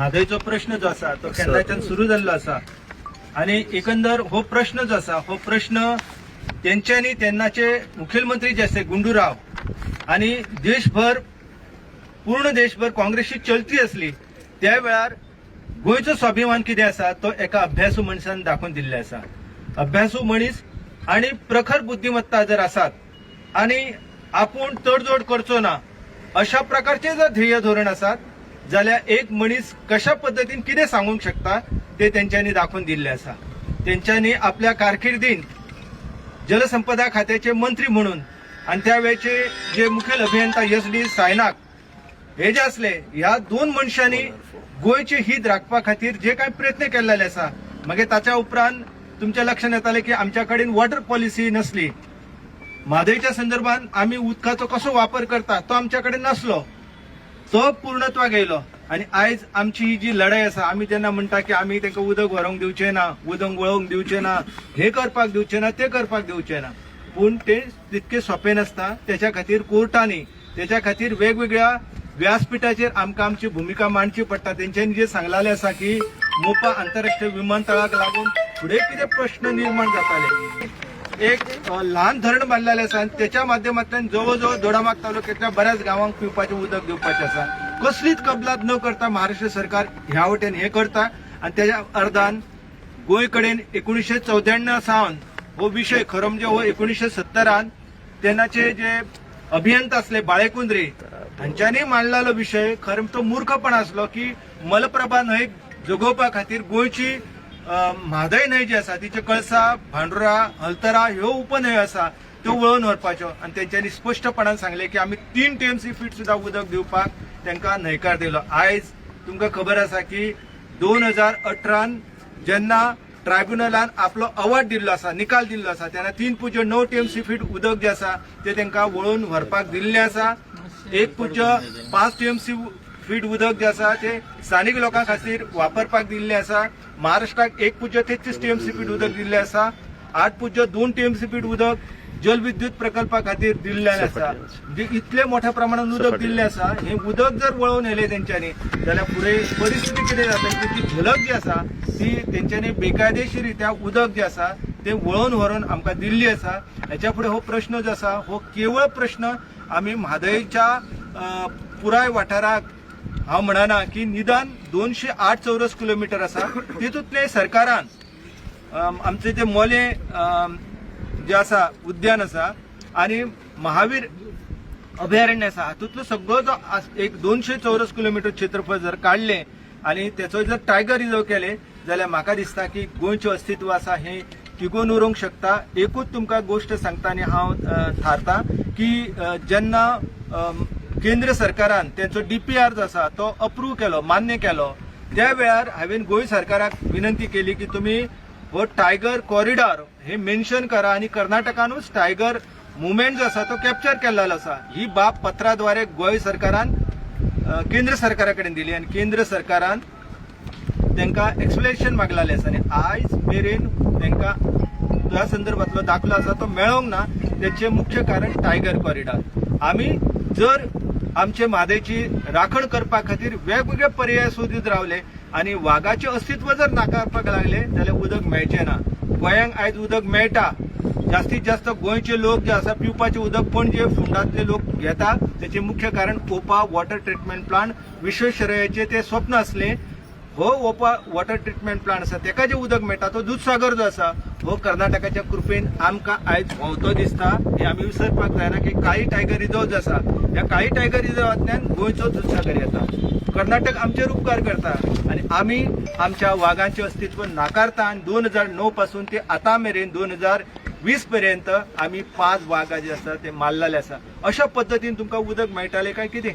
म्हादयचो प्रश्न जो आसा तो केन्नाच्यान सुरू जाल्लो आसा आनी एकंदर हो प्रश्न जो आसा हो प्रश्न तेंच्यांनी तेन्नाचे मुखेलमंत्री जे आसले गुंडूराव आनी देशभर पूर्ण देशभर काँग्रेसची चलती आसली त्या वेळार गोंयचो स्वाभिमान कितें आसा तो एका अभ्यासू मनशान दाखोवन दिल्ले आसा. अभ्यासू मनीस आनी प्रखर बुद्धिमत्ता जर आसात आनी आपूण तडजोड करचो ना अशा प्रकारचे जर ध्येय धोरण आसात जाल्यार एक मनीस कशा पद्दतीन कितें सांगूंक शकता ते तेंच्यांनी दाखोवन दिल्लें आसा. तेंच्यांनी आपल्या कारकिर्दीन जलसंपदा खात्याचे मंत्री म्हणून आनी त्या वेळचे जे मुखेल अभियंता एस डी सायनाक हे जे असले ह्या दोन मनशांनी गोंयचे हित राखपा खातीर जे कांय प्रयत्न केल्ले आसा. मागीर ताच्या उपरांत तुमच्या लक्षात येतालें की आमच्या कडेन वॉटर पॉलिसी नसली. म्हादयच्या संदर्भात आमी उदकाचो कसो वापर करता तो आमच्या कडेन नासलो, तो पूर्णत्वाक येयलो आनी आयज आमची ही जी लढाई आसा आमी जेन्ना म्हणटा की आमी तांकां उदक व्हरूंक दिवचें ना, उदक वळोवंक दिवचें ना, हें करपाक दिवचें ना, तें करपाक दिवचें ना, पूण तें तितकें सोंपें नासता. तेच्या खातीर कोर्टांनी, तेच्या खातीर वेगवेगळ्या व्यासपिठाचेर आमकां आमची भुमिका मांडची पडटा. तेंच्यांनी जे सांगलेलें आसा की मोपा आंतरराष्ट्रीय विमानतळाक लागून फुडें कितें प्रश्न निर्माण जाताले, एक ल्हान धरण बांदलेलें आसा आनी तेच्या माध्यमांतल्यान जवळ जवळ दोडामार्ग तालुक्यातल्या बऱ्याच गांवांक पिवपाचें उदक दिवपाचें आसा. कसलीच कबलात न करता महाराष्ट्र सरकार ह्या वटेन हें करता आनी तेच्या अर्दान गोंय कडेन 1994 सावन हो विशय खरो म्हणजे हो 1970 तेन्नाचे जे अभियंता असले बाळेकुंद्रे हांच्यांनी मांडलेलो विशय खरें तो मूर्खपण आसलो की मलप्रभा न्हंयक जगोवपा खातीर गोंयची म्हादय न्हंय जी आसा तिचे कळसा, भांडुरा, हलतरा ह्यो उपन्हंयो आसा त्यो वळोवन व्हरपाच्यो आनी तेंच्यांनी स्पश्टपणान सांगलें की आमी 3 TMC feet सुद्दां उदक दिवपाक तांकां न्हयकार दिलो. आयज तुमकां खबर आसा की 2018 जेन्ना ट्रायब्युनलान आपलो अवॉर्ड दिल्लो आसा, निकाल दिल्लो आसा, तेन्ना 3.9 TMC feet उदक जें आसा तें तांकां वळोवन व्हरपाक दिल्लें आसा. 1.5 TMC feet उदक जें आसा तें स्थानीक लोकां खातीर वापरपाक दिल्लें आसा. महाराष्ट्राक 1.33 TMC feet उदक दिल्लें आसा. 8.2 TMC feet उदक जलविद्युत प्रकल्पा खातीर दिल्लें आसा. म्हणजे इतले मोठ्या प्रमाणात उदक दिल्लें आसा. हें उदक जर वळोवन येयलें तेंच्यांनी जाल्यार फुडें परिस्थिती कितें जाता की ती झलक जी आसा ती तेंच्यांनी बेकायदेशीरित्या उदक जें आसा तें वळोवन व्हरून आमकां दिल्ली आसा. हेच्या फुडें हो प्रश्न जो आसा हो केवळ प्रश्न आमी म्हादयच्या पुराय वाठाराक हांव म्हणना की निदान 208 चौरस किलोमिटर आसा तितूंतलें सरकारान आमचे जे मोले जे आसा उद्यान आसा आनी महावीर अभयारण्य आसा हातूंतलो सगळो जो एक 200 चौरस किलोमिटर क्षेत्रफळ जर काडलें आनी तेचो जर टायगर रिजर्व केले जाल्यार म्हाका दिसता की गोंयचें अस्तित्व आसा हें तिगोवन उरूंक शकता. एकूच तुमकां गोश्ट सांगता आनी हांव थारता की जेन्ना केंद्र सरकारान तेंचो DPR जो आसा तो अप्रूव केलो, मान्य केलो, त्या वेळार हांवें गोंय सरकाराक विनंती केली की तुमी हो टायगर कॉरिडॉर हे मेन्शन करा आनी कर्नाटकानूच टायगर मुवमेंट जो आसा तो कॅप्चर केल्लो आसा. ही बाब पत्राद्वारे गोंय सरकारान केंद्र सरकारा कडेन दिली आनी केंद्र सरकारान तांकां एक्सप्लेनेशन मागलेलें आसा आनी आयज मेरेन तांकां त्या संदर्भातलो दाखलो आसा तो मेळोंक ना. तेचें मुख्य कारण टायगर कॉरिडॉर. आमी जर आमचे म्हादयची राखण करपा खातीर वेगवेगळे पर्याय सोदीत रावले आनी वागाचें अस्तित्व जर नाकारपाक लागले जाल्यार उदक मेळचें ना. गोंयांक आयज उदक मेळटा, जास्तीत जास्त गोंयचे लोक जे आसा पिवपाचें उदक पणजे फोंडांतले लोक घेता. तेचें मुख्य कारण ओपा वॉटर ट्रिटमेंट प्लांट विश्वेश्वरयाचें तें स्वप्न आसलें. हो ओपा वॉटर ट्रिटमेंट प्लांट आसा तेका जें उदक मेळटा तो दुदसागर जो आसा हो कर्नाटकाच्या कृपेन आमकां आयज व्हांवतो दिसता. हें आमी विसरपाक जायना की काळी टायगर रिजर्व जो आसा ह्या काळी टायगर रिजर्वांतल्यान गोंयचो दुदसागर येता. कर्नाटक आमचेर उपकार करता आनी आमी आमच्या वागांचें अस्तित्व नाकारता आनी 2009 पासून ते आतां मेरेन 2020 पर्यंत आमी 5 वागा जे आसा ते मारलेले आसा. अशा पद्दतीन तुमकां उदक मेळटालें काय कितें?